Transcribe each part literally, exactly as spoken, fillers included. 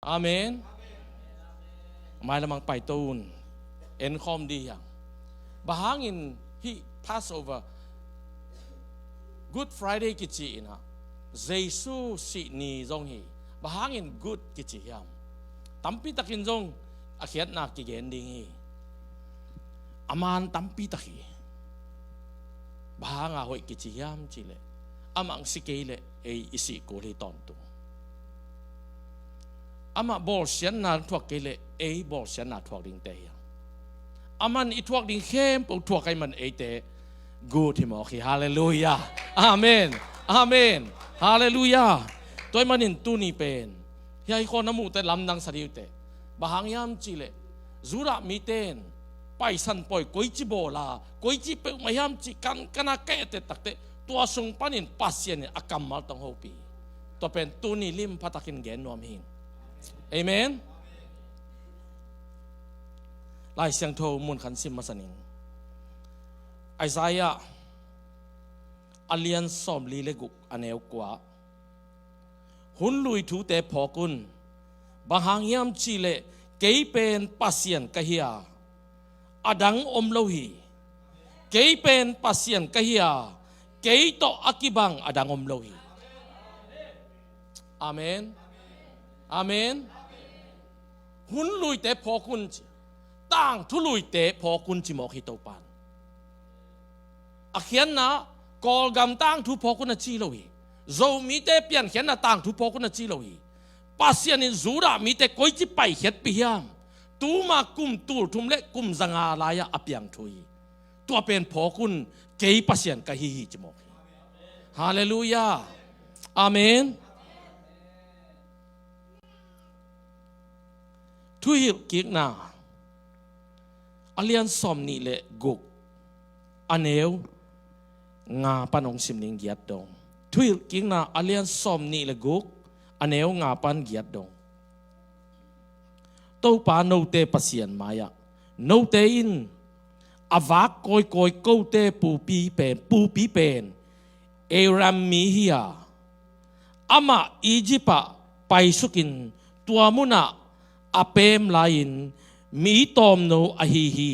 Amen. Mailamang paito un. Enkhawm dih hiang. Bang hangin hih Passover, Good Friday kici inah, Jesu sih ni zong hi. Bang hangin good kici hiam? Tampi takin zong a khiatna kigen ding hi. A man tampi tak hi. Bang hanga hoih kici hiam cihleh, amah si kei leh ei i sih kul hi tawntung. Amah bawlsiatna thuak kei leh ei bawlsiatna thuak dingte hi. Aman i thuak ding khempeuh thuak ahih man eite good hi mawk hi. Halleluiah. Amen. Amen. Halleluiah. Tua ahih manin tuni pen hiai khawng na muhte lamdang sa dih uh teh. Bang hang hiam cihleh, Judah mite in Paisan pawi koici bawl a, koici peuhmah hiam cih kankan a ka et taktak teh, tua sung panin Pasian in a kammal tawh hong hopih. Tua pen tuni lim pha takin gen nuam hi. Amen. Lai Siangtho mun khat sim masa ning. Isaiah a lian sawmli le guk, a neu kua. Hun lui thute phawk un. Bang hang hiam cihleh, kei pen Pasian ka hi a, a dang om lo hi. Kei pen Pasian ka hi a, kei tawh a kibang a dang om lo hi. Amen. Amen. Hun luite phawk un ci. Tangthu luite phawk un ci mawk hi Topan. A khiatna, Kawlgam tangthu phawk un a ci lo hi. Zomite piankhiatna tangthu phawk un a ci lo hi. Pasian in Judah mite koici paikhiatpih hiam? Tuma kum tulthum le kum zanga lai-ah a piang thu hi. Tua pen phawk un, kei Pasian ka hi hi ci mawk hi. Halleluiah. Amen. Thuhilhkikna a lian sawmnih le guk, a neu nga pan hong sim ning, giat dong. Thuhilhkikna a lian sawmnih le guk, a neu nga pan giat dong. Topa note Pasian mai-ah, note in a vak kawikawi kote pupi pen, pupi pen Aram mi hi a, amah Egypt ah paisukin tua munah a pem lai-in mi tawmno ahi hi.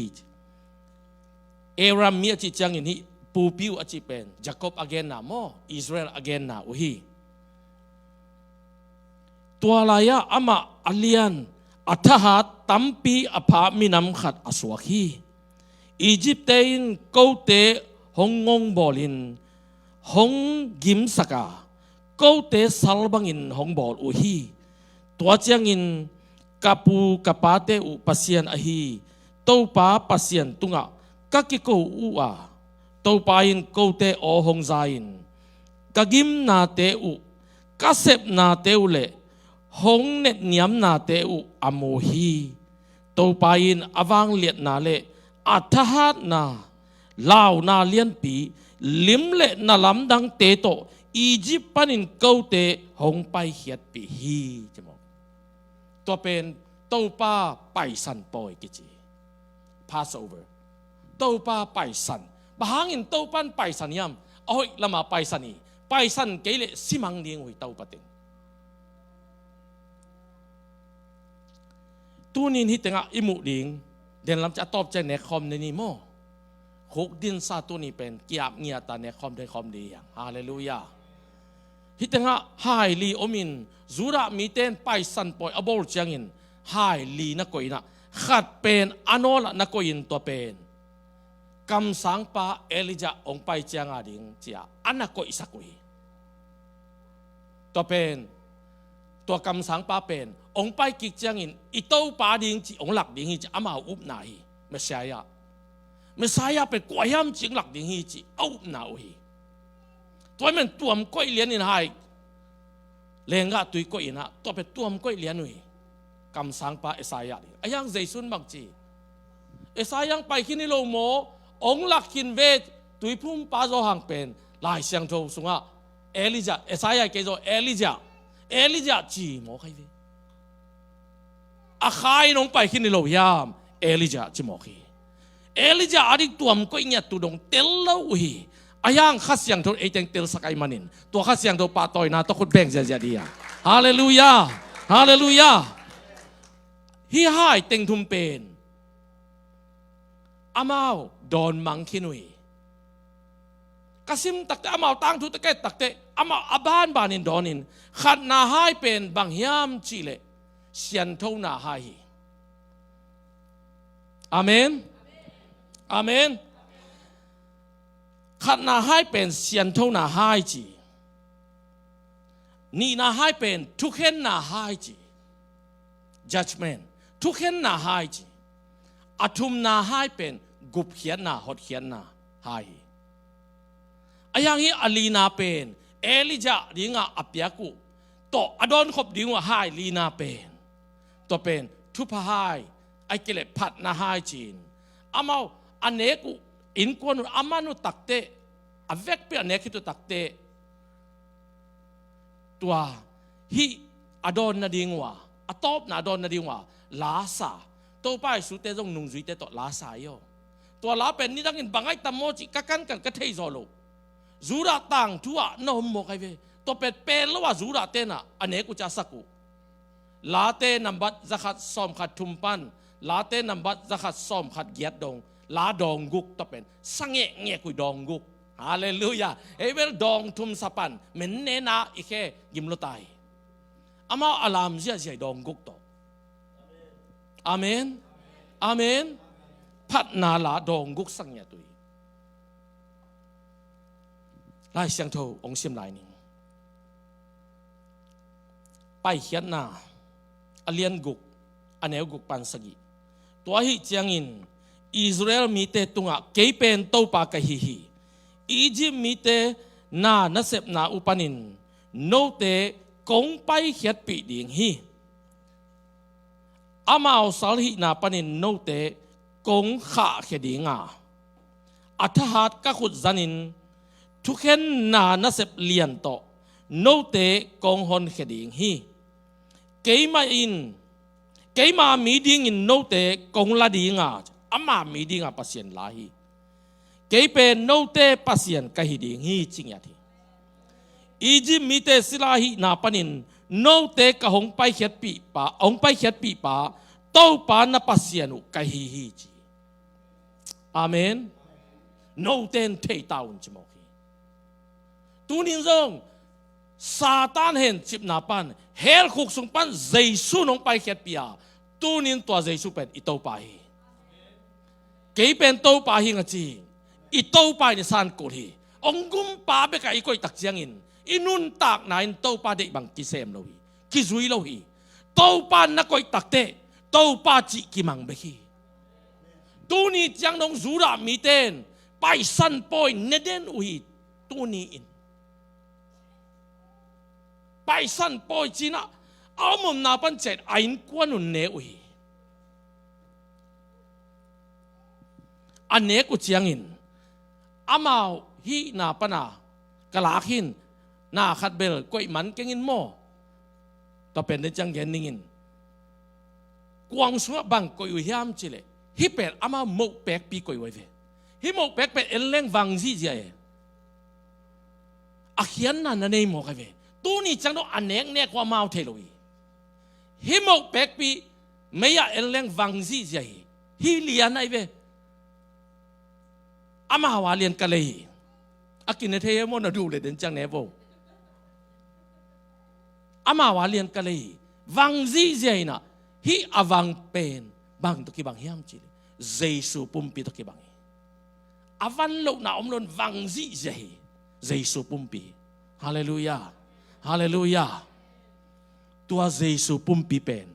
Aram mi a cih ciangin hih pupi uh a cih pen Jacob a genna maw, Israel a genna uh hi. Tua lai-ah amah a lian, a thahat, tampi a pha minam khat a suak hi. Egypt-te in kote hong ngongbawlin hong gimsak a, kote sal bangin hong bawl uh hi. Tua ciangin ka pu ka pate uh Pasian ahi Topa Pasian tungah ka kiko uh a, Topa in kote aw hong za-in ka gimnate uh, ka sepnate uh le hong netniamnate uh a mu hi. Topa in a vangliatna le a thahatna, launa lianpi, lim le na lamdangte tawh Egypt panin kote hong paikhiatpih hi ci maw. Tua pen Topa Paisan pawi kici. Passover. Topa Paisan. Bang hangin Topa in paisan hiam? A hoih lama paisan hi. Paisan kei leh simang ding uh hi Topa teng. Tunin hih tengah i muh ding, den lam ciah a tawp ciah nekkhawm ding ni maw. Khuk dinsa tuni pen kiap ngiat a nekkhawm ding, khawm ding hiang. Halleluiah. Hih tengah hai li omin, Judah mite in paisan pawi a bawl ciangin hai li na koih inah, khat pen a nawlah na koihin tua pen kamsangpa Elijah hong pai cianga ding cia a na koihsak uh hi. Tua pen, tua kamsangpa pen hong pai kik ciangin i Topa ding cih hong lak ding hi ci, amau upna hi. Messiah, Messiah pen kua hiam cih hong lak ding hi ci a upna uh hi. Tua men tuam koih lianin hai lenggah tui koih inah, tua pen tuam koih lian uh hi. Kamsangpa Isaiah ding. A hiang Jesu in bang ci? Isaiah hong pai khin hi lo maw, hong lak khin ve, tuiphumpa Johan pen Lai Siangtho sungah Elijah, Isaiah kei zaw Elijah, Elijah ci mawk hi ve. A kha in hong pai khin hi lo hiam? Elijah ci mawk hi. Elijah a ding tuam koih ngiat tu dong tel lo uh hi. A hiang Kha Siangtho in ei teng telsak ahih manin, tua Kha Siangtho pahtawina tawh khut beng ziahziah dih hiang. Halleluiah. Halleluiah. Hih hai teng thum pen amau dawn mang khin uh hi. Ka sim takte, amau tangthu te ka et takte, amau a banbanin dawnin, khatna hai pen bang hiam cihleh sianthona hai hi. Amen. Amen. Khatna hai pen sianthona hai ci. Nihna hai pen thukhenna hai ci. Judgment. Thukhenna hai ci. A thumna hai pen gupkhiatna, hotkhiatna hai hi. A hiang hi a lina pen Elijah dinga a piak uh tawh a dawnkhop ding uh a hai lina pen, tua pen thupha hai, a kileh phatna hai ci-in, amau a nek uh innkuan uh a man uh takte, a vekpi a nek khit uh takte, tua hih a dawn nading uh a, a tawpna a dawn nading uh a la sa. Topa Jesu te zong nungzuite tawh la sa hi aw. Tua la pen nidangin bang ahi tam maw cih ka kankan ka thei zaw lo. Judah tangthu ah na om mawk ahi ve. Tua pen pel lo a Judah tenah a nek uh ci a sak uh. Late nambat zakhat sawmkhat thum pan Late nambat zakhat sawmkhat giat dong, la dawng guk, tua pen sa ngekngek uh hi, dawng guk. Halleluiah. Hei bel dawng thum sa pan mennena i khe gim lo ta hi. Amau a lam ziahziah hi, dawng guk tawh. Amen. Amen. Phatna la dawng guk sa ngiat uh hi. Lai Siangtho hong sim lai ning. Paikhiatna a lian guk, a neu guk pan sagih. Tua ahih ciangin Israel mite tungah, "Kei pen Topa ka hi hi. Egypt mite na nasepna uh panin note kong paikhiatpih ding hi. Amau sal hihna panin note kong khahkhia ding a, a thahat ka khut zanin thukhenna nasep lian tawh note kong honkhia ding hi. Keimah in, keima mi dingin note kong la ding a," ama mi dinga Pasian la hi. "Kei pen note Pasian ka hi ding hi," ci ngiat hi. "Egypt mite sila hihna panin note ka hong paikhiatpih pa, hong paikhiatpih pa, Topa na Pasian uh ka hi hi," ci. Amen. Note in thei ta un ci mawk hi. Tunin zong Satan hencipna pan, hell khuk sung pan Jesu nong paikhiatpih a, tunin tua Jesu pen i Topa hi. "Kei pen Topa hi ing," a ci. I Topa in i san kul hi. Hong gumpa bek a i koih tak ciangin i nuntakna in Topa deih bang kisem lo hi, kizui lo hi. Topa na koih takteh Topa cih kimang bek hi. Tuni ciang dong Judah mite in Paisan pawi ne den uh hi. Tuni in Paisan pawi ci-in ah a om omna pan ciah in a innkuan un ne uh hi. A nek uh ciangin amau hihna pan a ka lak hi in, na khat bel koih man keng in maw. Tua pen den ciang gen ning in, kuang sungah bang koih uh hiam cih leh, hih pen amau moh pekpi koih uh ahi ve. Hih moh pek pen en leng vang zihziah e. A khiatna na nei mawk ahi ve. Tuni ciang dong a neknek uh amau thei lo hi. Hih moh pekpi mei-ah en leng vang zihziah hi. Hih lian ahi ve. Amau a lian ka lei hi. A kine thei e maw, na duh leh den ciang ne vo. Amau a lian ka lei hi. Vang zihziah in ah, hih a vang pen bang tawh kibang hiam cih leh, Jesu pumpi tawh kibang hi. A van lohna om lo in vang zihziah hi. Jesu pumpi. Halleluiah. Halleluiah. Tua Jesu pumpi pen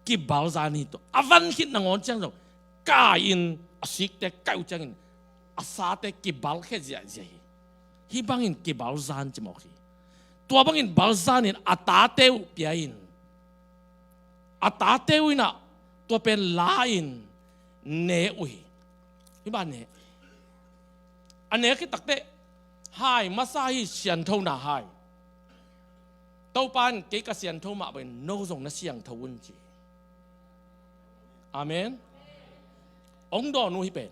kibalzan hi tawh. A van khit nangawn ciang zong kai in, a sikte kai uh ciangin a sate kibalkhia ziahziah hi. Hih bangin kibalzan ci mawk hi. Tua bangin balzan in a tate uh pia in, a tate uh in ah tua pen la in ne uh hi. Hih bang ne. A nek khit takteh hai masa hi, sianthona hai. Topa in, "Kei ka siantho mah bangin no zong na siangtho un," ci. Amen. Hong dawn uh hih pen.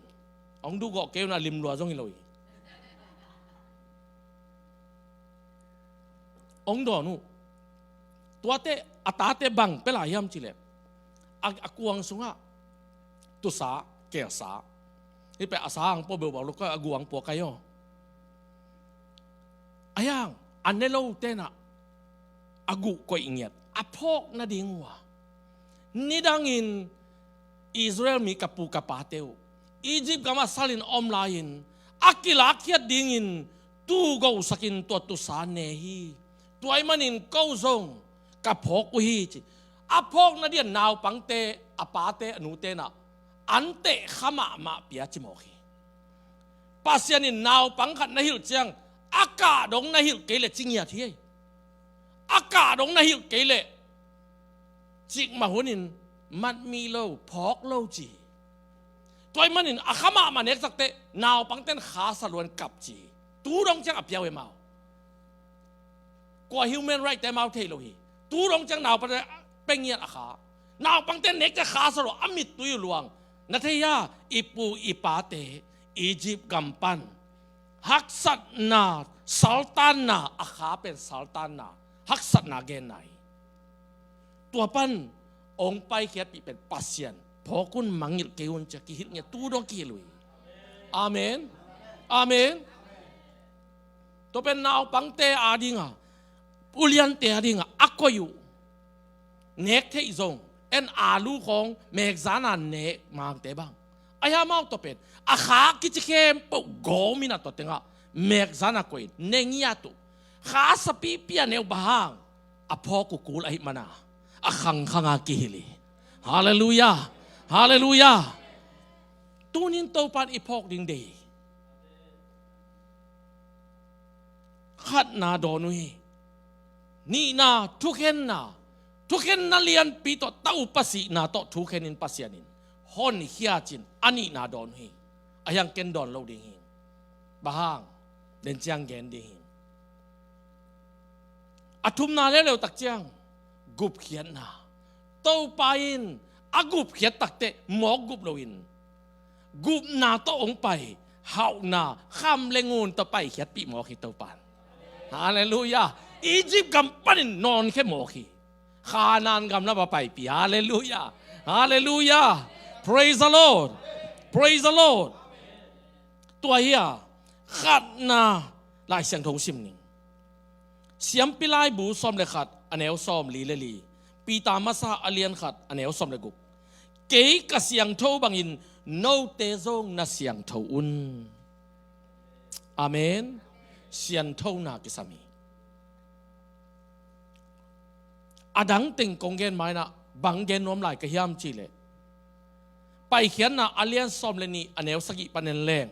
Hong duhgawh kei un ah, lim lua zong hi lo hi. Hong dawn uh. Tuate a tate bang pia lai hiam cih leh, a, a kuang sungah tusa, kelsa. Hih pen a sa ang pua beuh bau lo koi, a gu ang pua kai aw. A hiang a ne lo tenah a guh koih ngiat a phawk nading uh a, nidangin Israel mi ka pu ka pate uh Egypt gamah salin om lai-in a kilakkhiat dingin tu gohsakin tua tusa ne hi. Tua ahih manin ko zong ka phawk uh hi ci. A phawk nading a naupangte, a pate, a nu tenah an teh kha mahmah pia ci mawk hi. Pasian in naupang khat na hilh ciang a kah dong na hilh kei leh ci ngiat hi. A kah dong na hilh kei leh cikmah hunin mat mi lo, phawk lo ci hi. Tua ahih manin a kha mahmah nek takteh naupangten kha sa luan kap ci hi. Tu dong ciang a pia uh hi amau. Kua human right te amau thei lo hi. Tu dong ciang naupangte pia ngiat a kha. Naupangte nek ciang kha sa lo a mittui uh luang. Na thei hia, i pu i pate Egypt gam pan haksatna, saltanna, a kha pen saltanna, haksatna genna hi. Tua pan hong paikhiatpih pen Pasian, phawk un, mangngilh kei un ci-a kihilh ngiat, tu dong kihilh uh hi. Amen. Amen. Tua pen naupangte adinga, uliante adinga a koih uh. Nek theih zong, en alu khawng mekzana nek mangte bang. A hia, amau tua pen a kha kici khempeuh gawm in a tua tengah mekzana koih in ne ngiat uh. Kha sapihpih a ne uh, bang hang, a phawk uh kul ahih mana a khangkhanga kihilh hi. Halleluiah. Halleluiah. Tunin Topan i phawk ding deih hi. Khatna dawn uh hi. Nihna, thukhenna. Thukhenna lianpi tawh, ta upasihna tawh thukhenin Pasian in honkhiat cin a nihna dawn uh hi. A hiang ken dawn lo ding hi. Bang hang, den ciang gen ding hi. A thumna leuleu tak ciang gupkhiatna. Topa in a gupkhiat takteh mawk gup loin gupna tawh hong pai, hauhna, kham le ngun tawh paikhiatpih mawk hi Topan. Halleluiah. Egypt gam panin nawnkhia mawk hi. Khanaan gam lamah paipih. Halleluiah. Halleluiah. Praise the Lord. Praise the Lord. Tua hi a, khatna Lai Siangtho sim ning. Siampi Laibu sawm le khat, a neu sawmli le li. Peter Masa a lian khat, a neu sawm le guk. Kei ka siangtho bangin note zong na siangtho un. Amen. Sianthona kisam hi. A dang teng kong gen mainah bang gen nuam lai ka hiam cihleh, Paikhiatna a lian sawm le nih, a neu sagih pan en leng,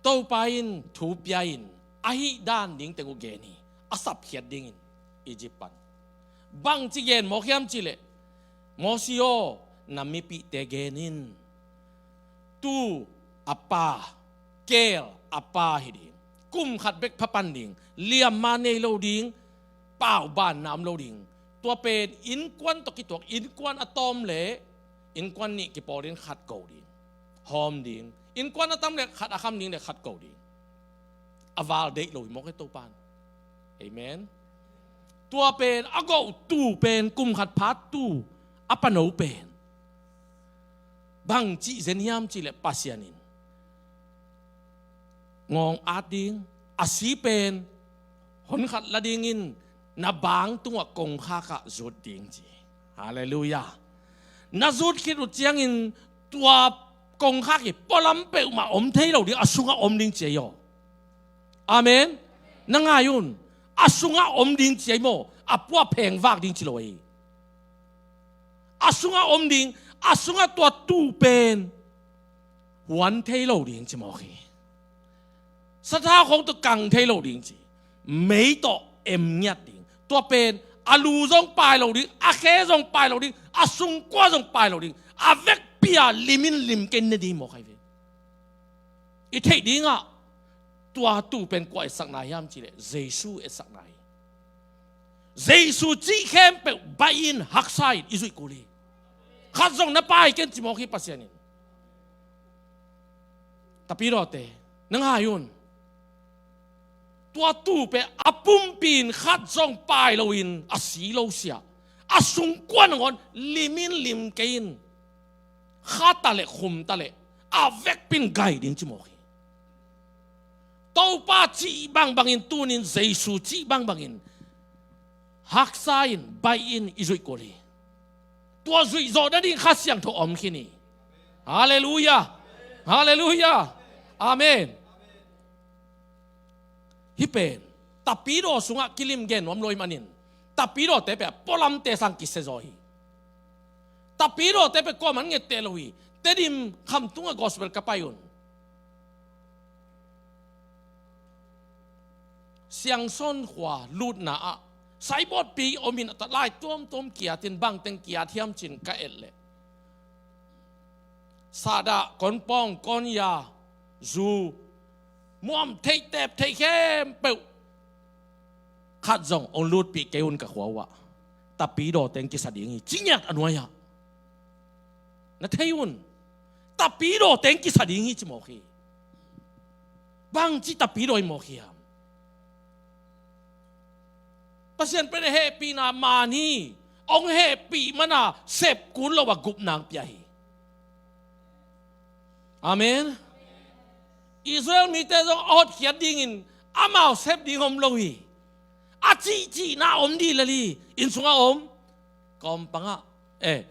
Topa in thu pia-in a hih dan ding teng uh gen hi. A sapkhiat dingin Egypt pan. Bangci gen mawk hiam cihleh, Mosi aw, na mipihte gen in. Tuu a pa, keel a pa hi ding. Kum khat bek pha pan ding. Liamma nei lo ding. Paubanna om lo ding. Tua pen innkuan tawh kituak, innkuan a tawm le innkuan nih kipawl ding, khat ko ding. Hawm ding. Innkuan a tam le khat a kham ding le khat ko ding. A val deih lo hi mawk hi Topan. Amen. Tua pen a goh tuu pen, kum khat pha tuu a pano pen, bang cih zen hiam cihleh, Pasian in ngawng at ding, a si pen hon khat la dingin na bang tungah kongkhakah zut ding ci. Halleluiah. Na zut khit uh ciangin tua kongkhak hi pualam peuhmah om thei lo ding, a sungah om ding ci ei aw. Amen. Na ngai un. A sungah om ding ci ei maw. A pua phengvak ding ci lo ei. A sungah om ding. A sungah tua tuu pen huan thei lo ding ci mawk hi. Sathau khawng tawh kang thei lo ding ci. Mei tawh em ngiat ding. Tua pen a lu zong pai lo ding, a khe zong pai lo ding, a sungkua zong pai lo ding. A vekpi-a limin lim kei ne ding mawk hi ve. I theih dingah tua tuu pen kua etsakna hiam cihleh, Jesu etsakna hi. Jesu cih khempeuh baih in, haksa in i zuih kul hi. Khat zong na pai ken ci mawk hi Pasian in. Tapidawte, na ngai un. Tua tuu pen a pumpi in khat zong pai loin a si lo sia, A sungkuan nangawn lim in lim kei in, kha ta leh khum ta leh a vekpi in gai ding ci mawk hi. Topa cih bangbangin, tuni-in Jesu cih bangbangin haksa in, baih in i zuih kul hi. Tua zuih zawh nading Kha Siangtho om khin hi. Halleluiah. Halleluiah. Amen. Hih pen tapidaw sungah kilim gen nuam lo ahih manin, tapidawte pen a pualamte sang kisia zaw hi. Tapidawte pen kuaman ngette lo hi. Tedim khamtungah gospel ka pai un, Siangsawn khua lutna ah saibawtpi om in, a ta lai tuamtuam kiat in, bangteng kiat hiam ci-in ka et leh, sahdah, konpawng, konya, zu, muam theih, tep theih khempeuh khat zong hong lutpih kei un ka khua uh ah. Tapidawte hong kisa ding hi ci ngiat a nuai-ah. Na thei un. Tapidawte hong kisa ding hi ci mawk hi. Bangci tapidaw hi mawk hiam? Pasian pen a hehpihna man hi. Hong hehpih man a sep kul lo a gupna hong pia hi. Amen. Israel mite zong a hotkhiat dingin amau sep ding om lo hi. A cihcihna om dih lel hi. Inn sungah om, kawmpangah, eh,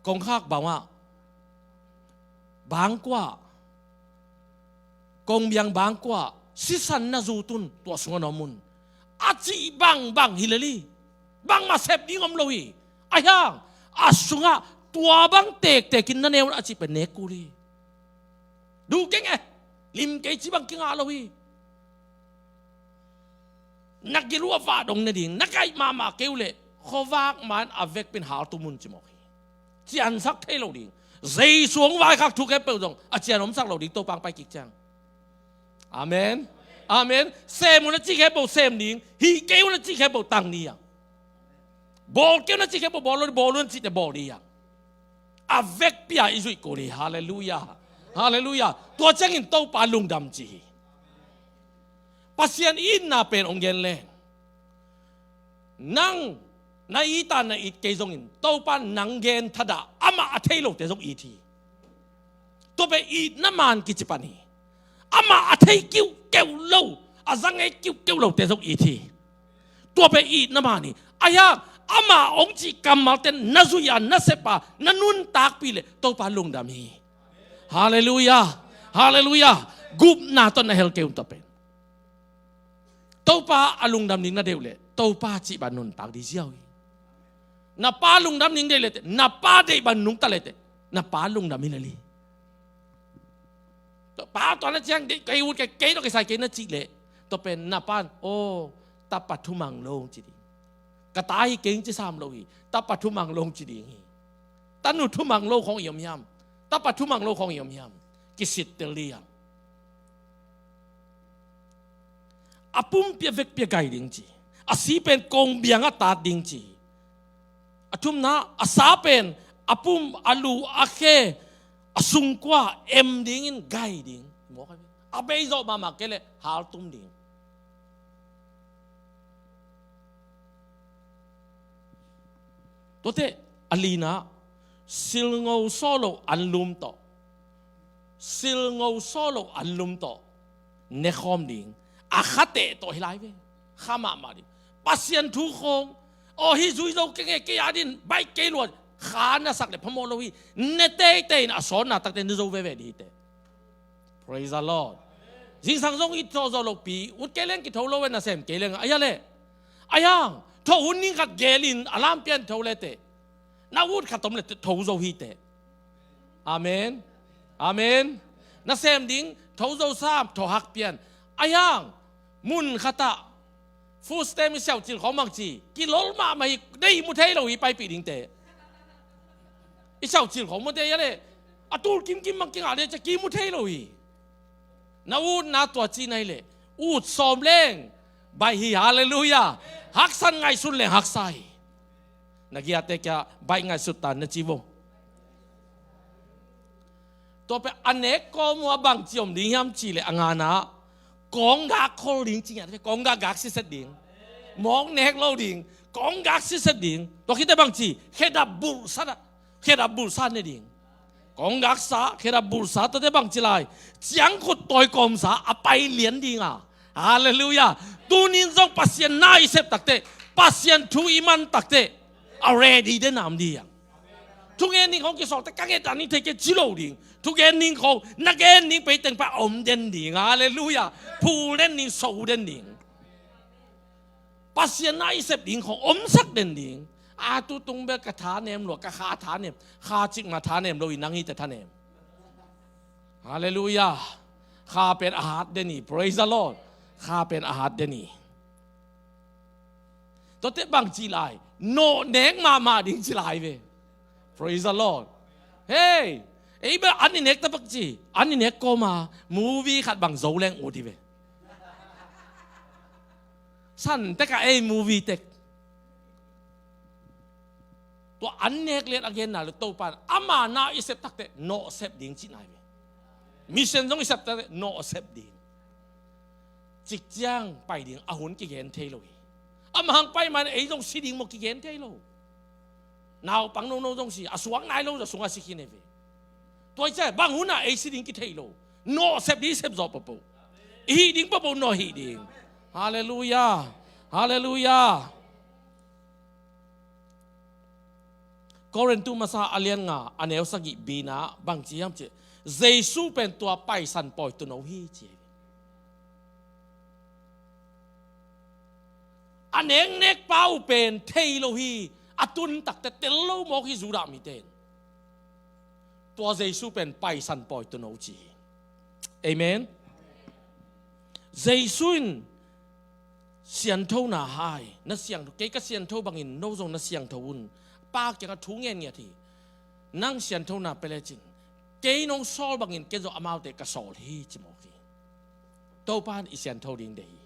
kongkhak bangah, bangkuah, kongbiang bangkuah, sisan na zut un, tua sungah na om un. A cih bangbang hi lel hi. Bangmah sep ding om lo hi. Ahi hang a sungah tua bang tektekin na ne un a cih pen nek kul hi. Duh keng e, lim kei ci bang kingah lo hi. Na gil uh a vah dong ne ding, na kaih mahmah kei uh leh khuavak ma-in a vekpi in haltum un ci mawk hi. Ciansak thei lo ding. Jesu hong vaikhak thu khempeuh zong a cian omsak lo ding, Topa hong pai kik ciang. Amen. Amen. Sem un a cih khempeuh sem ding, hih kei un a cih khempeuh tang ding hi hang. Bawl kei un a cih khempeuh bawl lo ding, bawl un a cih teh bawl ding hi hang. A vekpi-a i zuih kul hi. Halleluiah. Halleluiah. Tua ciangin Topa lungdam ci hi. Pasian itna pen hong gen leng, nang na it a na it kei zongin Topa nang gen thadah, amah a thei lote zong it hi. Tua pen itna man kici pan hi. Amah a thei kiuhkeuh lo, a za ngei kiuhkeuh lote zong it hi. Tua pen itna man hi. Ahi hang amah hong cih kammalte na zuih a, na sep a, na nuntakpih leh Topa lungdam hi. Halleluiah. Halleluiah. Gupna tawh na hel kei un, tua pen. Topa a lungdam ding na deih uh leh Topa cih bang nuntak ding ziau hi. Na pa lungdam ding deih leh teh, na pa deih bang nungta leh teh, na pa lungdam hi lel hi. Tua pa tua na ciang deih kei, ut kei, kei tawh kisai kei na cih leh, tua pen na pa in, aw, tapa thumang lo ci ding. Ka ta hi keng ci sam lo hi. Tapa thumang lo ci ding hi. Tanu thumang lo khawng i om hiam? Tapa thumang lo khawng i om hiam? Kisittel ding hiam? A pumpi a vekpi a gai ding ci. A si pen kongbiang a tat ding ci. A thumna, a sa pen a pum, a lu, a khe, a sungkua em dingin gai ding. A bei zawh mahmah kei leh haltum ding. Tuate, a lina, silngo sawlo anlum tawh, silngo sawlo anlum tawh nekhawm ding. A khateh tawh hi lai ve. Kha mahmah ding. Pasian thu khawng, aw, hih zui zo kei nge, kei a din baih kei lua, kha na sak leh phamawh lo hi. Ne teitei in a sawnna takte ne zo veve ding hi teh. Praise the Lord. Zingsang zong i tho zo lopi, ut kei leng kitho lo e, nasem kei leng a, ahi a leh. Ahi hang tho hun ning khat gelin a lam pian tho le teh, na ut khat om leh tho zo hi teh. Amen. Amen. Nasem ding tho zo sam, tho hak pian. Ahi hang mun khatah food stamp i siauhcil khawng bang ci, kilol mahmah hi. Deih mu thei lo hi, paipih dingte. I siauhcil khawng mawte a leh, a tul kimkim bang kingah le cia kimu thei lo hi. Na utna tua ci na hi leh, ut sawm leng baih hi. Halleluiah. Haksan ngaihsun leng haksa hi. Na giate kia baih ngaihsut tan na ci vo. Tua pen a nek kawm uh a bangci om ding hiam cih leh, a ngana, kawnggak khol ding ci ngiat ve, kawnggak gak siset ding. Mawk nek lo ding, kong gak sisep ding. Tua khit teh bangci, khedap bulhsa, khedap bulhsa ne ding. Kong gaksa, khedap bulhsa, tuate bangci lai. Ciangkhut tawi kawmsa, a pai lian ding a. Halleluiah. Tunin zong Pasian na i sep takteh, Pasian thu i man takteh, a ready den nam ding. Thugen ding khong kisawlteh, ka nget a ning thei kei ci lo ding. Thugen ding khong, na gen ding pei teng pa om den ding. Halleluiah. Phul den ding, so den ding. Pasian na i sep ding khong omsak den ding. A tu tung bek ka thanem lua, ka kha thanem. Kha cikmah thanem lo in nang hi teh thanem. Halleluiah. Kha pen a hat den hi. Praise the Lord. Kha pen a hat den hi. Tuate bangci lai. Nawh nek mahmah ding ci lai ve. Praise the Lord. Hey, ei bel an i nek ta bak ci. An i nek kawma movie khat bang zo leng ut hi ve. San tek a ei movie tek. Tua an nek lian a genna le Topan ama na i sep takteh nawh sep ding cihna hi ve. Mission zong i sep takteh nawh sep ding. Cikciang pai ding a hun kigen thei lo hi. Amah hang pai man ei zong si ding maw kigen thei lo. Naupang nono zong si, a suak nai lo zong a sungah si khin hi ve. Tua i ciah bang hunah ei si ding kithei lo. Nawh sep ding sep zawh papo. I hih ding papo nawh hih ding. Halleluiah. Halleluiah. Korintu masa a lian nga a neu sagih bina bangci hiam cih, Jesu pen tua paisan pawi tuno hi ci. A neknek pa uh pen thei lo hi. A tun takteh tel lo mawk hi Judah mite in. Tua Jesu pen paisan pawi tuno ci hi. Amen. Jesu in sianthona hai, na siangtho, kei ka siantho bangin no zong na siangtho un. Pa kiangah thu ngen ngiat hi. Nang sianthona pia lecin, kei nong sawl bangin ken zong amaute ka sawl hi ci mawk hi. Topan i siantho ding deih hi.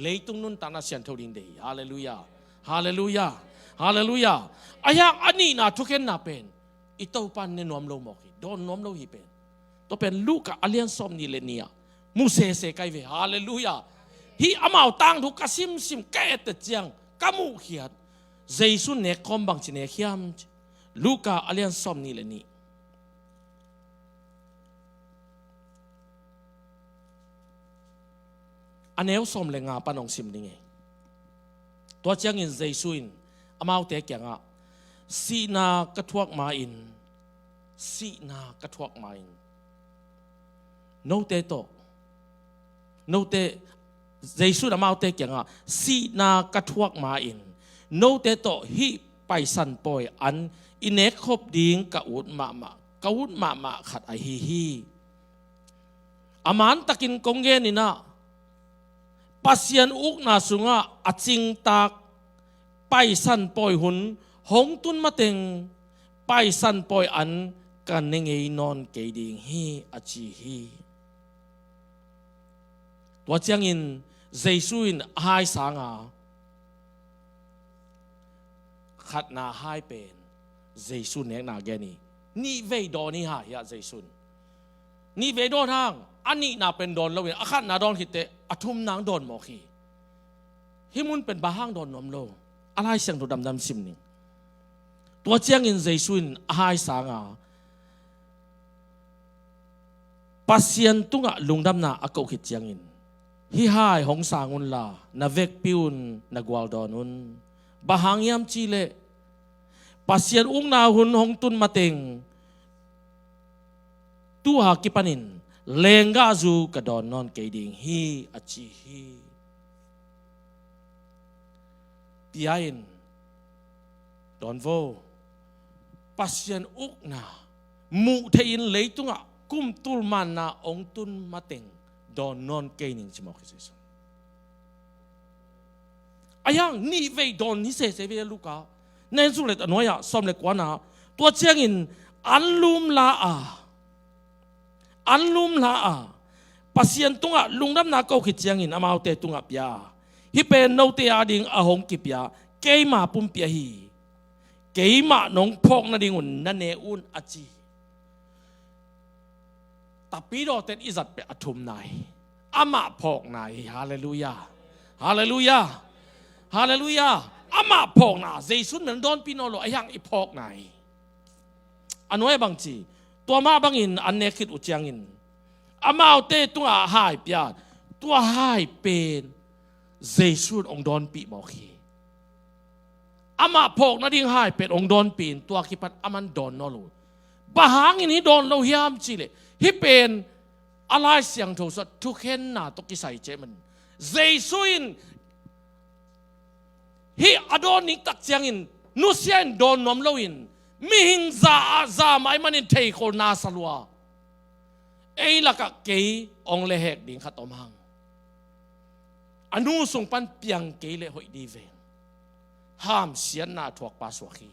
Leitung nuntakna siantho ding deih hi. Halleluiah. Halleluiah. Halleluiah. A hiang a nihna thukhenna pen i Topan ne nuam lo mawk hi. Dawn nuam lo hi pen. Tua pen Luka a lian sawm nih le nih ah mu sese kai ve. Halleluiah. Hih amau tangthu ka simsim ka et ciang ka muhkhiat. Jesu nekkhawm bangci nek hiam ci. Luka a lian sawm nih le nih. A neu sawm le nga pan hong sim ding hi. Tua ciangin Jesu in amaute kiangah, sihna ka thuak ma-in, sihna ka thuak ma-in note tawh, note, Jesu in amaute kiangah, sihna ka thuak ma-in note tawh hih paisan pawi an i nekkhop ding ka ut mahmah, ka ut mahmah khat ahi hi. A mantakin kong genin ah, Pasian ukna sungah a cingtak paisan pawi hun hong tun mateng paisan pawi an ka ne ngei nawn kei ding hi, a ci hi. Tua ciangin Jesu in a hai sanga khatna hai pen Jesu nekna gen hi. Nih vei dawn hi hang hiah Jesu in. Nih vei dawn hang, a nihna pen dawn loin, a khatna dawn khit teh a thumna hong dawn mawk hi. Hih mun pen bang hang dawn nuam lo. A Lai Siangtho damdam sim ning. Tua ciangin Jesu in a hai sanga Pasian tungah lungdamna a koh khit ciangin, hih hai hong sang unla, na vekpi un na gual dawn un. Bang hang hiam cihleh, Pasian ukna hun hong tun mateng, tu-a kipanin lenggahzu ka dawn nawn kei ding hi, a ci hi. Pia in, dawn vo. Pasian ukna muh theihin leitungah kum tul manna hong tun mateng dawn nawn kei ning ci mawk hi Jesu. A hiang nih vei dawn hi sese ve Luka. Na en suk leh a nuai-ah sawm le kuana, tua ciangin an lum la a, an lum la a, Pasian tungah lungdamna koh khit ciangin amaute tungah pia a, hih pen note ading a hong kipia keima pumpi ahi hi. Keimah nong phawk nadingun na ne un, a ci hi. Tapidawte in i zat pen a thumna hi. Amah phawkna hi. Halleluiah. Halleluiah. Halleluiah. Amah phawkna Jesu in dawnpih nawn lo, ahi hang i phawkna hi. A nuai bangci, tua mah bangin an nek khit uh ciangin amaute tungah hai pia, tua hai pen Jesu in hong dawnpih mawk hi. Amah phawk nading hai pen hong dawnpih in tua kipan aman dawn nawn lo. Bang hangin hih dawn lo hiam cihleh, hih pen a Lai Siangtho sungah thukhenna tawh kisai ciat man. Jesu in hih a dawn ning tak ciangin nusia in dawn nuam loin mihing za ah za mah ahih manin theikhol na sa lua. Ei lakah kei hong lehhek ding khat om hang. A nu sung pan piang kei leh hoih dih veng. Hamsiatna a thuakpa suak hi.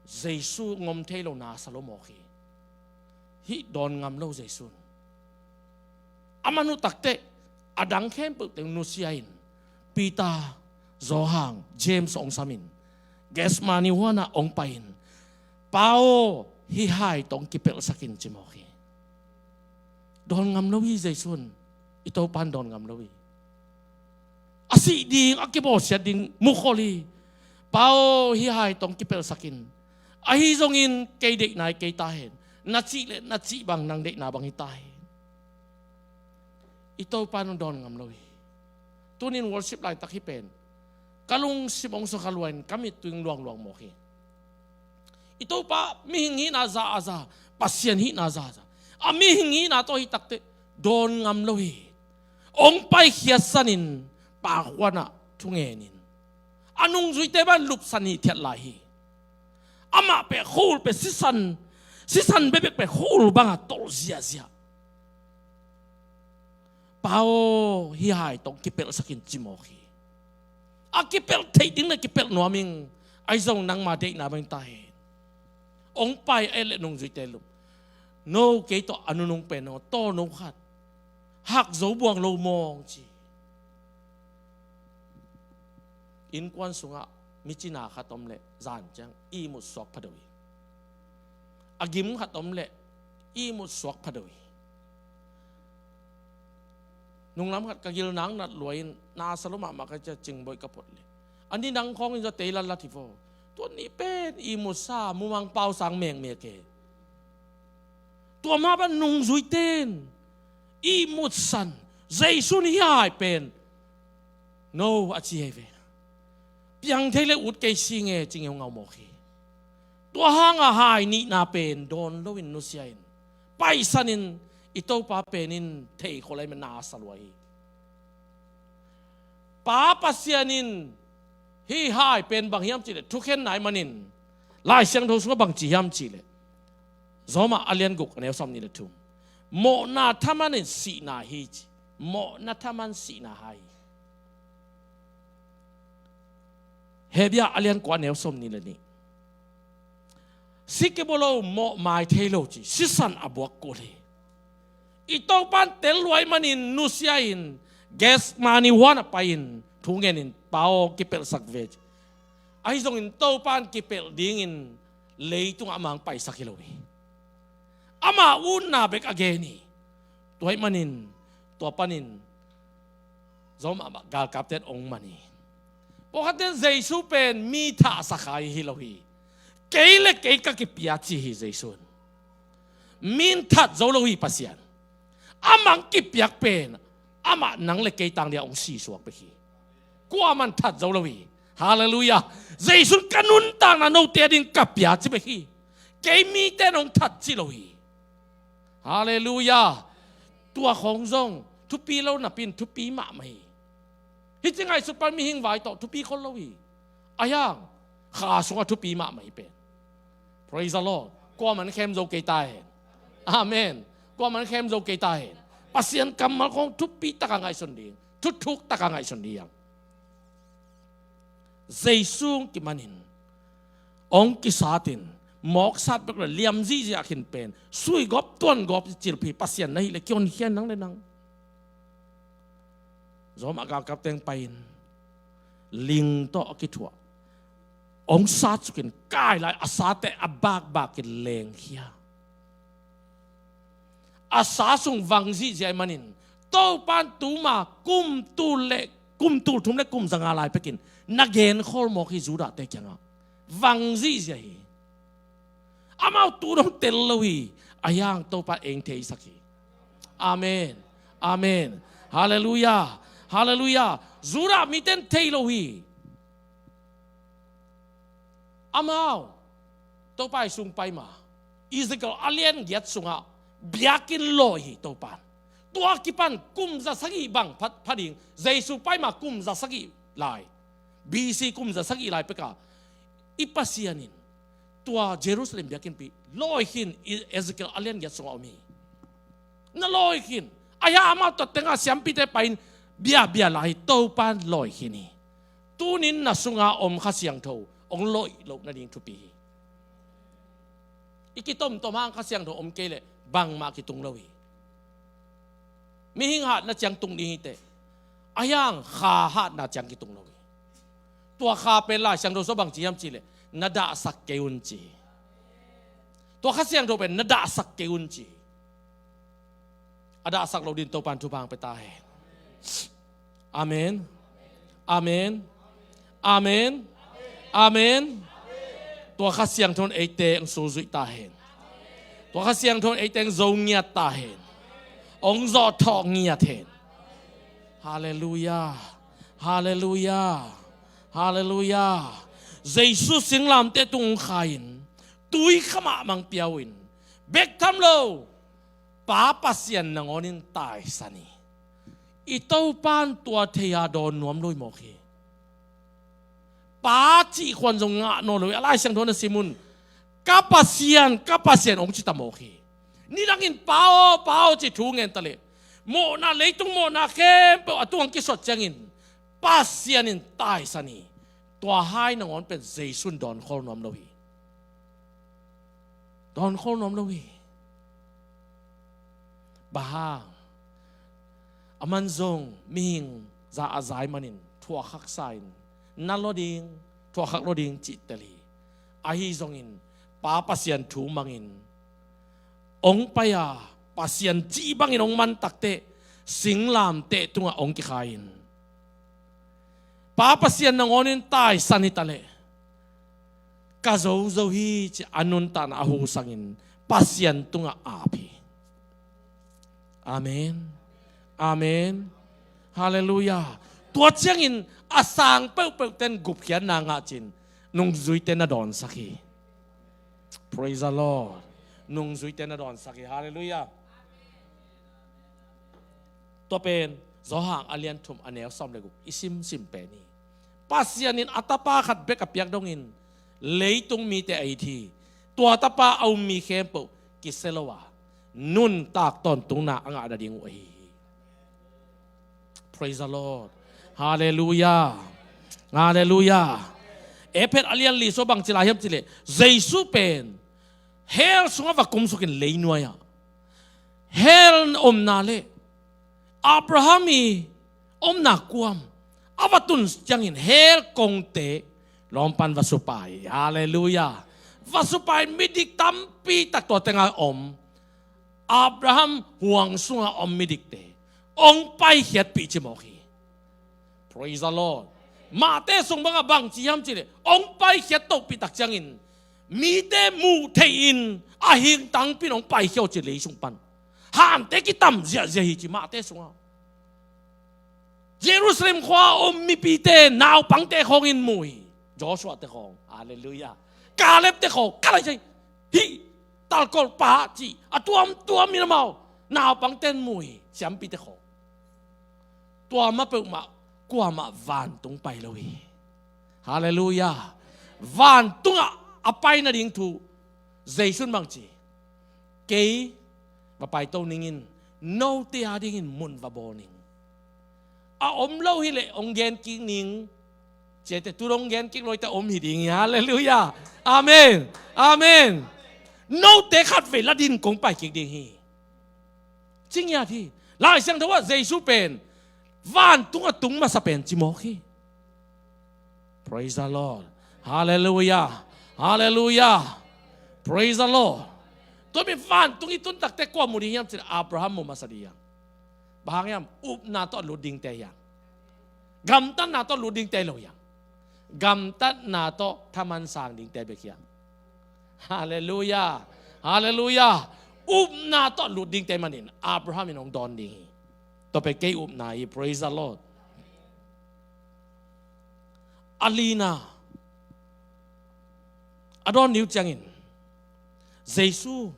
Jesu ngom thei lo na sa lo mawk hi. Hih dawn ngam lo Jesu in. A man uh takteh a dang khempeuh teng nusia in Peter, Johan, James hong samin Gethsemane huanah hong pai in, Pa aw, hih hai tawh hong kipelhsak in ci mawk hi. Dawn ngam lo hi Jesu in. I Topa in dawn ngam lo hi. A sih ding, a kibawlsiat ding mukhol hi. Pa aw, hih hai tawh hong kipelhsak in. Ahi zongin kei deihna hi kei ta hen. Na cih leh na cih bang, nang deihna bang hi ta hen. I Topa in hong dawn ngam lo hi. Tunin worship laitak hih pen ka lungsim hong sukha lua in ka mittui hong luangluang mawk hi. I Topa mihing hihna za a za, Pasian hihna za a za. A mihing hihna tawh hi takteh dawn ngam lo hi. Hong paikhiatsan in, Pa khuanah thungen in, a nungzuite bang lupsan hithiat lai hi. Amah peh khul peh sisan, sisan bekbek peh khul bangah tolh ziahziah. Pa aw, hih hai tawh hong kipelhsak in ci mawk hi. A kipelh theih ding leh kipelh nuam ing. Ahi zong nangma deihna bang hi ta hen. Hong pai a et leh nungzuite lup. No, kei tawh a nunung pen aw, tawno khat hak zo buang lo mawng ci. Innkuan sungah mi cina khat om leh zan ciang ihmut suak phado hi. A gim khat om leh ihmut suak phado hi. Nunglam khat ka gil nang nat lua in, na sa lo mahmah ka cia cingboih ka phot leh, a ni nang khawngin zaw tei latlat hi vaw. Tua ni pen ihmut sa, mumang pau sang mekmek e. Tua mah bang nungzuite in ihmut san, Jesu in hih hai pen, no, a ci hi ve. Piang thei leh ut kei sing e, ci ngeungau mawk hi. Tua hangah hai nihna pen dawn loin nusia in, paisan in, i Topa pen in theikhol ahih manin na sa lua hi. Pa Pasian in hih hai pen bang hiam cihleh, thukhenna ahih manin Lai Siangtho sungah bang ci hiam cihleh, Roma a lian guk a neu sawm nih le thum, mawhna thaman in sihna hi ci. Mawhna thaman sihna hi. Hebru a lian kua a neu sawm nih le nih, si kibawl lo, mawh mai thei lo ci, sisan a buak kul hi. I Topa in tel lua ahih manin nusia in, Gethsemane huan a pai in thu ngen in, Pa aw, kipelhsak ve ci. Ahi zongin Topa in kipelh dingin leitungah amah hong paisak hi lo hi. Ama utna bek a gen hi. Tua ahih manin, tua panin Roma galkapte in hong man hi. Pawlkhatte in Jesu pen mi thahsak hi lo hi. Kei le kei ka kipia ci hi Jesu in. Mi in that zo lo hi Pasian. Amah hong kipiak pen, amah nang le kei tang dia hong sisuak bek hi. Kuaman that zo lo hi. Halleluiah. Jesu in ka nuntakna note ading ka pia ci bek hi. Kei mite in hong that ci lo hi. Halleluiah. Tua khawng zong thupi lo napi in thupi mahmah hi. Hih ci ngaihsut pan mihing vai tawh thupi khol lo hi. Ahi hang, kha sungah thupi mahmah hi pen. Praise the Lord. Kuaman khem zo kei ta hen. Amen. Kuaman khem zo kei ta hen. Pasian kammal khawng thupi taka ngaihsun ding, thuthuk taka ngaihsun ding. Jesu hong kimanin, hong kisat in, mawk sat bek le liam zihziah khin pen, sui gawp tuan gawp cilphi Pasian na hih le kihonkhia in nang le nang. Roma galkapte hong pai in, ling tawh a kithuah, hong sat sukin kai lai, a sate a bakbak in lengkhia. A sa sung vang zihziah ahih manin, Topa in tuma kum tul le kum tulthum le kum zanga lai pekin na genkhol mawk hi Judahte kiangah. Vang zihziah hi. Amau tu dong tel lo hi. Ahi hang Topa eng theisak hi. Amen. Amen. Halleluiah. Halleluiah. Judah mite in thei lo hi. Amau Topa i sung paima, Ezekiel a lian giat sungah biakinn lawi hi Topa in. Tua kipan kum za sagih bang pha, pha ding, Jesu paima kum za sagih lai, B C kum za sagih lai peka i Pasian in tua Jerusalem biakinnpi lawi khin, i Ezekiel a lian giat sungah om hi. Na lawi khin. Ahi hang amau tua tengah siampite pai-in biabia lai hi, Topa in lawi khin hi. Tunin na sunga om Kha Siangtho hong lawih loh nading thupi hi. I kitomtom hang Kha Siangtho om kei leh bangmah kitung lo hi. Mihing hatna ciang tung ding hi teh. Ahi hang Kha hatna ciang kitung lo hi. Tua Kha pen Lai Siangtho sung bang ci hiam cih leh, na dahsak kei un ci hi. Tua Kha Siangtho pen na dahsak kei un ci hi. A dahsak lo dingin Topa in thupha hong pia ta hen. Amen. Amen. Amen. Amen. Tua Kha Siangtho in eite hong sulzuih ta hen. Tua Kha Siangtho in eite hong zo ngiat ta hen. Hong zawhthawh ngiat hen. Halleluiah. Halleluiah. Halleluiah. Jesu singlamteh tung hong khai-in, tui khamah mang piau-in, bek tham lo, Pa Pasian nangawnin taisan hi. I Topa in tua thei-a dawn nuam lo hi mawk hi. Pa cih khuan zong ngah nawn lo hi. A Lai Siangtho na sim un, ka Pasian, ka Pasian hong ci ta mawk hi. Nidangin Pa aw, Pa aw ci thu ngen ta leh, mawhna, leitung mawhna khempeuh a tungah kisuat ciangin Pasian in taisan hi. Tua hai nangawn pen Jesu in dawnkhol nuam lo hi. Dawnkhol nuam lo hi. Bang hang? Aman zong mihing za a zai manin thuakhak sa-in, na lua ding, thuakhak lua ding cih tel hi. Ahi zongin Pa Pasian thu mangin hong pai-a, Pasian cih bangin hong man takteh singlamteh tungah hong kikhai-in, Pa Pasian nangawnin taisan hi ta leh, ka zo zo hi ci-a a nuntakna a hu sangin Pasian tungah ap hi. Amen. Amen. Halleluiah. Tua ciangin a sang peuhpeuh ten gupkhiatna ngah cin, nungzuite na dawnsak hi. Praise the Lord. Nungzuite na dawnsak hi. Halleluiah. Tua pen Johan a lian thum a neu sawm le guk i simsim pen hi. Pasian in a Tapa khat bek a piak dongin leitung mite a it hi. Tua Tapa a um mi khempeuh kisia lo a, nuntak tawntungna a ngah nading uh ahi hi. Praise the Lord. Halleluiah. Halleluiah. Efesa a lian li sung bang ci lai hiam cih leh, Jesu pen hell sungah va kumsukin leinuai-ah, hell omna le Abraham i omna kuam a va tun ciangin hell kongte lawmpan va supai. Halleluiah. Va supai, midik tampi tak tua tengah om. Abraham huang sungah om midikte hong paikhiatpih ci mawk hi. Praise the Lord. Mahte sung bangah bang ci hiam cih leh, hong paikhiat tohpih tak ciangin mite muh theihin a hingtangpi in hong paikhia uh ci, lei sung pan hante kitam ziahziah hi ci Mahte sungah. Jerusalem khua-ah om mipite, naupangte khawngin mu hi. Joshua te khawng. Halleluiah. Kaleb te khawng. Ka lai cai. Hih talkolpa cih a tuamtuamin amau naupangte in mu hi. Siampite khawng. Tua mah peuhmah kuamah vantung pai lo hi. Halleluiah. Vantungah a pai nading thu Jesu in bang ci? Kei va paito ning in, note adingin mun va bawl ning. A om lo hileh hong gen kik ning. Ciate tu dong gen kik lo hi, te om hi ding hi. Halleluiah. Amen. Amen. Note khatvei la din kong pai kik ding hi. Ci ngiat hi. Lai Siangtho ah Jesu pen vantung a tung masa pen ci mawk hi. Praise the Lord. Halleluiah. Halleluiah. Praise the Lord. Tua mi vantung i tun takte kua mu ding hiam cih leh Abraham mu masa ding hiam? Bang hang hiam? Upna tawh a lut dingte hiam? Gamtatna tawh lut dingte lo hiang. Gamtatna tawh thaman sang dingte bek hiang. Halleluiah. Halleluiah. Upna tawh lut dingte manin Abraham in hong dawn ding hi. Tua pen kei upna hi. Praise the Lord. A lina a dawn ding uh ciangin Jesu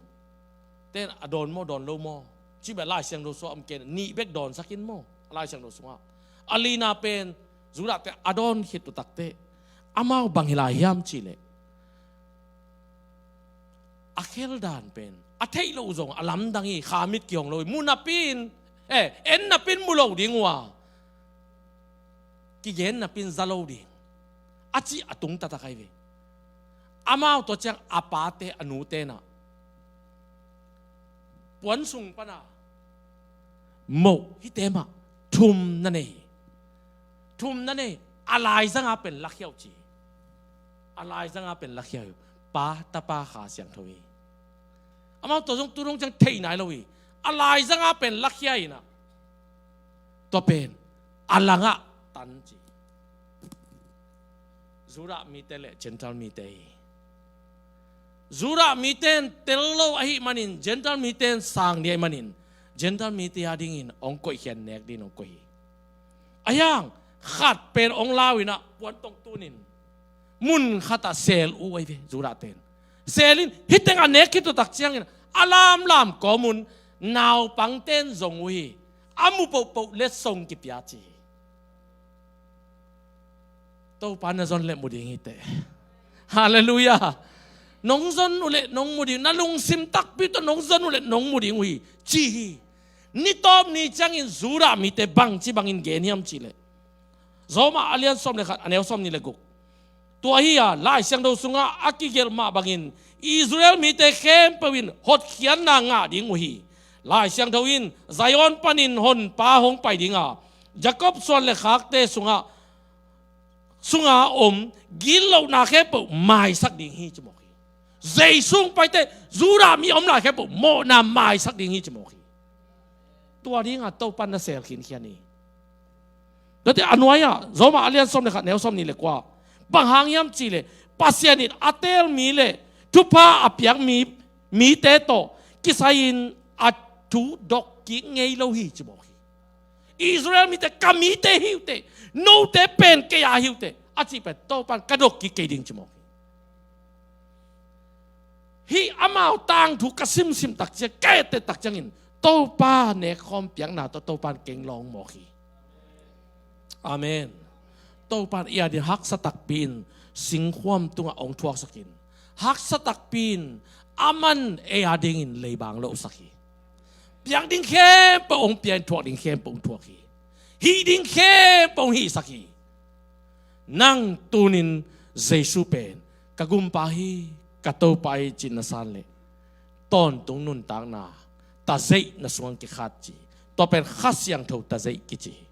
ten a dawn maw, dawn lo maw, cih bek Lai Siangtho sungah om ken, nih bek dawnsak in maw, Lai Siangtho sungah. A lina pen Judah te a dawn khit uh takteh amau bang hi lai hiam cihleh, a kheldan pen a theih loh uh zong a lamdang hi. Kha mit kihong lo hi. Mu napi in, eh, en napi in mu lo ding uh a, kigen napi in za lo ding a cih a tung taktak ahi ve. Amau tua ciang a pate a nute nah puan sung pana moh hihte mah thum na nei hi. Thum na nei hi. A laizanga pen lakhia uh ci hi. A laizanga pen lakhia uh hi. Pa, Tapa, Kha Siangtho hi. Amau tua zong tu dong ciang thei nai lo hi. A laizanga pen lakhia hi nah, tua pen a langah tan ci hi. Judah mite le Gentile mite hi. Judah mite in tel lo ahih manin, Gentile mite in sang ding ahih manin, Gentile mite a dingin hong koihkhiat, nek dingin hong koih hi. A hiang khat pen hong lau in ah puantong tunin mun khatah sel uh ahi ve, Judah ten. Sel in hih teng a nek khit uh tak ciangin a lamlam kawm un naupangte in zong uh hi. A mu pohpoh letsong kipia ci hi. Topa na zon leh mu ding hi teh. Halleluiah. Nong zon uh leh nong mu ding, na lungsim takpi tawh nong zon uh leh nong mu ding uh hi, ci hi. Ni tawp ni ciangin Judah mite bangci bangin gen hiam cihleh, Roma a lian sawm le khat, a neu sawmnih le guk. Tua hi a, Lai Siangtho sungah a kigelh mah bangin Israel mite khempeuh in hotkhiatna ngah ding uh hi. Lai Siangtho in Zion panin Honpa hong pai ding a, Jacob suan le khakte sungah, sunga om gitlohna khempeuh maisak ding hi ci mawk hi. Jesu hong paite Judah mi om lai khempeuh mawhna maisak ding hi ci mawk hi. Tua dinga Topa na sel khinkhian hi. Tuate a nuai-ah Roma a lian sawm le khat, neu sawmnih le kua, bang hang hiam cihleh, Pasian in a teel mi le thupha a piak mi, mite tawh kisai-in a thu dok kik ngei lo hi ci mawk hi. Israel mite, ka mite hi uh teh, note pen kei a hi uh teh, a cih pen Topa in ka dok kik kei ding ci mawk hi. Hih amau tangthu ka simsim tak ciang, ka etteh tak ciangin Topa nekkhawm piakna tawh Topa in keng lawng mawk hi. Amen. Topa in ei a ding haksa takpi in singkhuam tungah hong thuaksak in, haksa takpi in aman ei a dingin leibang lohsak hi. Piak ding khempeuh hong pia in, thuak ding khempeuh hong thuak hi. Hih ding khempeuh hong hihsak hi. Nang tunin Jesu pen ka Gumpa hi, ka Topa hi ci-in na san leh, tawntung nuntakna tazeih na sungah kikhat ci. Tua pen Kha Siangtho tazeih kici hi.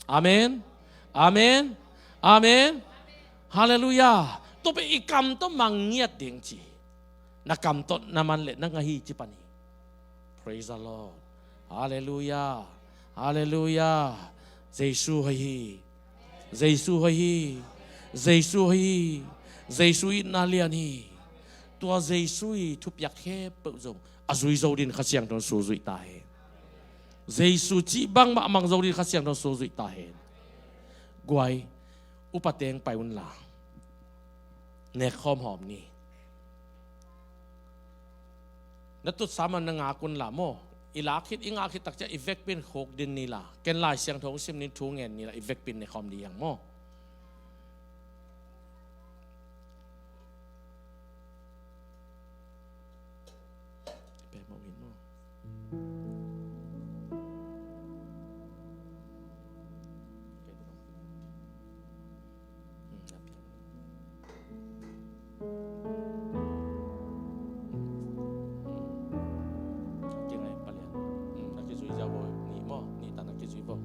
Amen. Amen. Amen. Halleluiah. Tua pen i kam tawh mang ngiat ding ci hi. Na kam tawh na man leh na ngah hi ci pan hi. Praise the Lord. Halleluiah. Halleluiah. Jesu hoih hi. Jesu hoih hi. Jesu hoih hi. Jesu itna lian hi. Tua Jesu i thupiak khempeuh zong a zui zo dingin Kha Siangtho in suzui ta hen. Jesu cih bangmah a mang zo dingin Kha Siangtho in suzui ta hen. Guai, upate hong pai unla, nekkhawm hawm ni. Na tutsa man na ngak unla maw. I lak khit, i ngak khit tak ciang i vekpi in khukdin ni la. Ken Lai Siangtho hong sim ni, thu ngen ni la, i vekpi in nekkhawm ni hiang maw. Kingai palian. Hmm, na kizui ziau bo, nih maw, nih ta na kizui bo.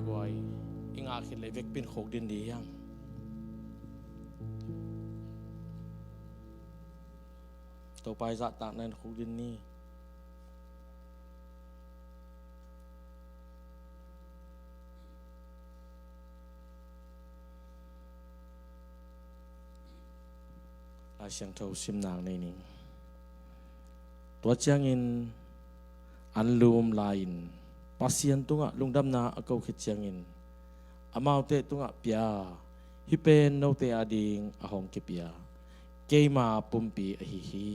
Tua i ngah khit leh i vekpi in khukdin dih hiang. Topa i zahtakna in khukdin ni. Lai Siangtho simna nei ning. Tua ciangin an lum lai-in Pasian tungah lungdamna a ko khit ciangin amaute tungah pia, hih pen note ading a hong kipia keima pumpi ahi hi.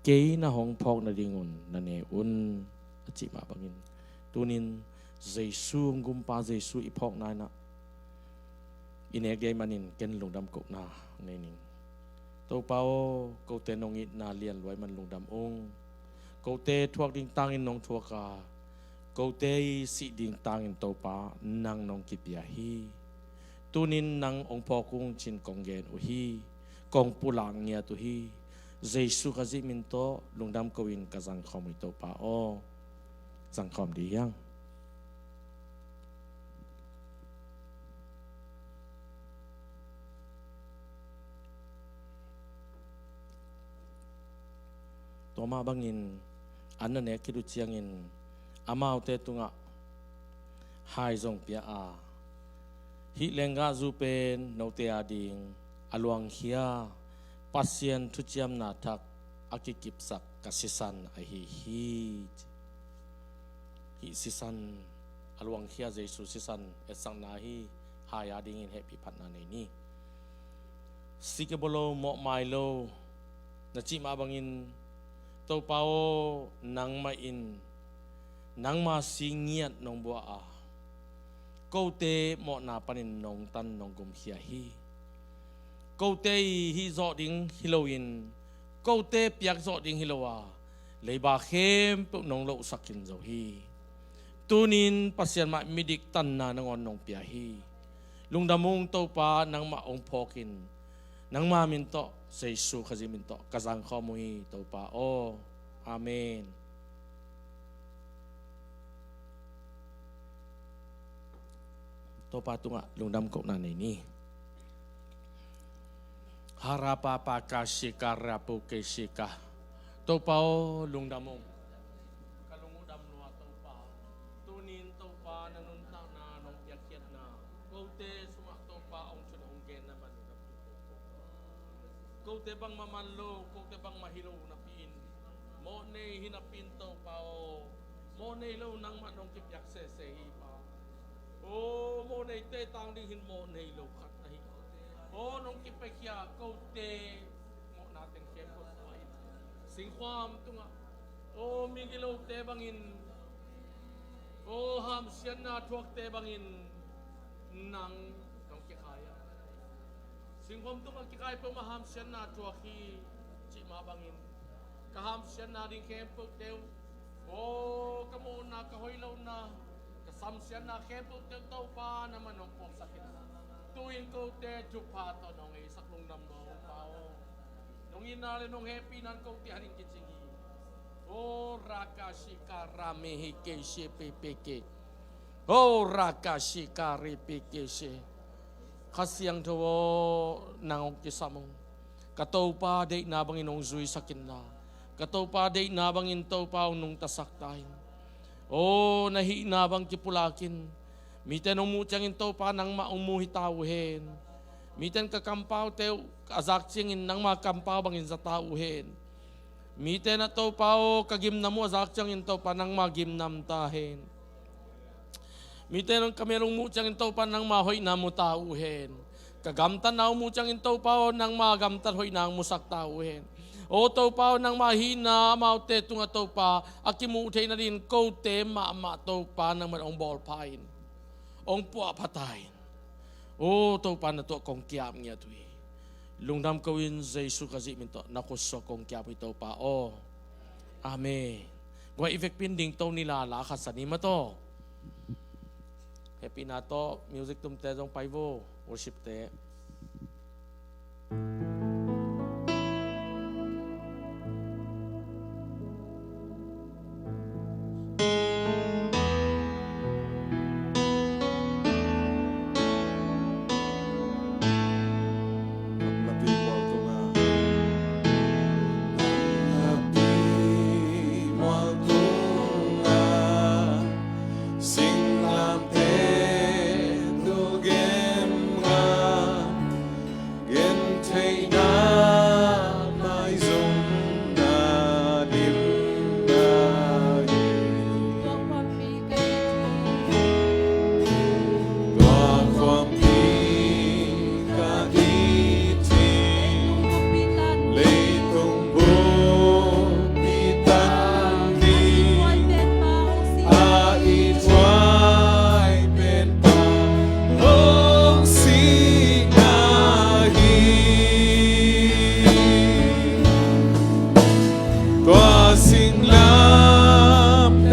Kei na hong phawk nadingun na ne un, a cih mah bangin tunin Jesu, Gumpa Jesu i phawkna in ah i nek ding ahih manin ken lungdam kohna nei ning. Topa aw, kote nong itna lian lua ahih man lungdam ung. Kote thuak ding tangin nong thuak a, kote i sih ding tangin Topa nang nong kipia hi. Tunin nang hong phawk ung cin kong gen uh hi. Kong pulak ngiat uh hi. Jesu Khazih min tawh lungdam ko-in ka zangkhawm uh hi Topa aw. Zangkhawm dih hiang. Tua mah bangin an na nek khit uh ciangin amaute tungah hai zong pia a, hih lenggahzu pen note ading a luangkhia Pasian thuciamna thak a kikipsak ka sisan ahi hi. Hih sisan a luangkhia Jesu sisan etsakna hi. Hai adingin hehpih phatna nei ni. Si kibolo, mawh mai lo, na cih mah bangin Topa aw, nangmah in nangma si ngiat nong buah a, kote mawhna panin nong tan nong gumkhia hi. Kote i hih zawh ding hi loin, kote piak zawh ding hi lo a, leiba khempeuh nong lohsak khin zo hi. Tunin Pasian mah midik tanna nangawn nong pia hi. Lungdam ung Topa, nangmah hong phawkin nangma min tawh, Jesu Khazih min tawh ka zangkhawm uh hi Topa aw. Amen. Topa tungah lungdam kohna nei ni. Harapapa ka shika rapu ke shika. Topa aw, lungdam ung. Ka lung uh dam lua Topa. Tunin Topa na nuntakna nong piakkhiatna kote sungah Topa hong thun hong genna man lungdam tung Topa. Kote bangmah man lo, kote bangmah hi lo napi in, mawh nei hi napi in Topa aw, mawh nei lo nangmah nong kipiak sese hi Pa. Aw, mawh neite tang ding hin mawh nei lo khat ahi. Aw, nong kipiakhia kote mawhna teng khempeuh tua in singkhuam tungah, aw, migilote bangin, aw, hamsiatna thuakte bangin nang nong kikhai a, singkhuam tungah kikhai peuhmah hamsiatna thuak hi cih mah bangin ka hamsiatna ding khempeuhte uh, aw, ka mawhna, ka hoih lohna, ka samsiatna khempeuhte uh Topa nangmah nong puaksak in, tu-in kote thupha tawh nong eisak lungdam lua ung Pa aw. Nong itna le nong hehpihna in kote hanin kicing hi. Aw, raka shika rami hi ke shi pi pi ke. Aw, raka shika ri pi ke shi. Kha Siangtho aw, nang hong kisam ung. Ka Topa deihna bangin hong zuisak inla, ka Topa deihna bangin Topa hong nungtasak ta in. Aw, na hihna bang kipulak in. Mite nong muh ciangin Topa nangmah hong mu hi ta uh hen. Mite in ka kampaute uh a zak ciangin nangma kampau bangin za ta uh hen. Mite in ah Topa aw, ka gimnam uh a zak ciangin Topa nangma gimnam ta hen. Mite in ah ka mel hong muh ciangin Topa nangma hoihna mu ta uh hen. Ka gamtatna hong muh ciangin Topa aw, nangma gamtat hoihna hong musak ta uh hen. Aw Topa aw, nangma hihna amaute tungah Topa a kimuh theih nadingin kote mahmah Topa nangmah hong bawlpha in, hong puahpha ta in. Aw Topa, na tungah kong ki-ap ngiat uh hi. Lungdam ko-in Jesu Khazih min tawh na khut suak kong ki-ap uh hi Topa aw. Amen. Guai, i vekpi in dingto ni la, la khat sa ni maw taw. Hehpihna tawh music tumte zong pai vo, worshipte.